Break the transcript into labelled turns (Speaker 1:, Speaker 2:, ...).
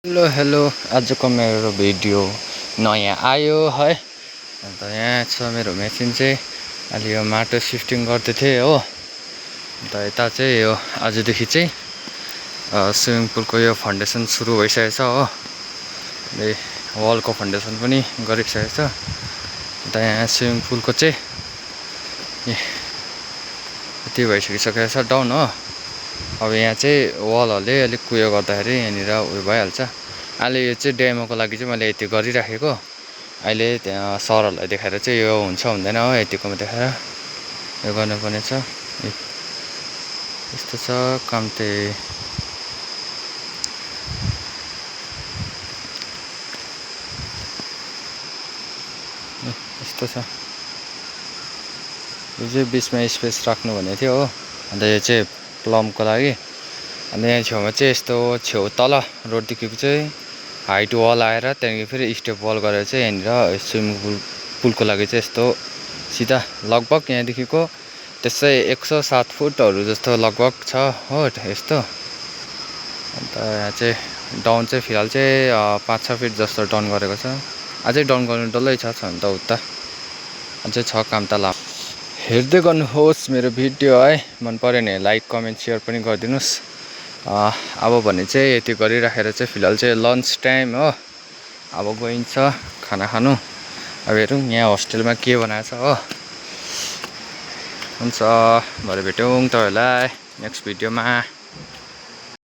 Speaker 1: Hello hello आजको मेरो video नयाँ आयो है। अन्त यहाँ छ मेरो मेसिन चाहिँ अलि यो माटो सिफ्टिङ गर्दै थिएँ हो। अन्त यता चाहिँ यो आजदेखि चाहिँ स्विमिङ पुलको यो फाउन्डेसन सुरु भइसकेको छ हो। वालको फाउन्डेसन पनि गरिसकेको छ। अन्त यहाँ स्विमिङ पुलको चाहिँ यति भइसकिसकेको छ डाउन हो। अब यहाँ चाहिँ वालहरूले अलिक उयो गर्दाखेरि यहाँनिर उयो भइहाल्छ। अहिले यो चाहिँ डेमोको लागि चाहिँ मैले यति गरिराखेको। अहिले त्यहाँ सरहरूलाई देखाएर चाहिँ यो हुन्छ हुँदैन हो यतिकोमा देखाएर यो गर्नुपर्ने छ। यस्तो छ काम त्यही। यस्तो छ यो चाहिँ बिचमा स्पेस राख्नु भनेको थियो हो। अन्त यो चाहिँ प्लमको लागि। अन्त यहाँ छेउमा चाहिँ यस्तो छेउ तल रोडदेखिको चाहिँ हाइट वाल आएर त्यहाँदेखि फेरि स्टेप वाल गरेर चाहिँ यहाँनिर स्विमिङ पुलको लागि चाहिँ यस्तो सिधा लगभग यहाँदेखिको त्यसै 107 फुटहरू जस्तो लगभग छ हो यस्तो। अन्त यहाँ चाहिँ डाउन चाहिँ फिलहाल चाहिँ 5-6 फिट जस्तो डाउन गरेको छ। अझै डाउन गर्नु डल्लै छ अन्त उता अझै छ काम त ला। हेर्दै गर्नुहोस् मेरो भिडियो है। मन पऱ्यो भने लाइक कमेन्ट सेयर पनि गरिदिनुहोस्। अब भने चाहिँ यति गरिराखेर चाहिँ फिलहाल चाहिँ लन्च टाइम हो। अब गइन्छ खाना खानु। अब हेरौँ यहाँ होस्टेलमा के बनाएको छ हो। हुन्छ भरे भेटौँ तपाईँहरूलाई नेक्स्ट भिडियोमा।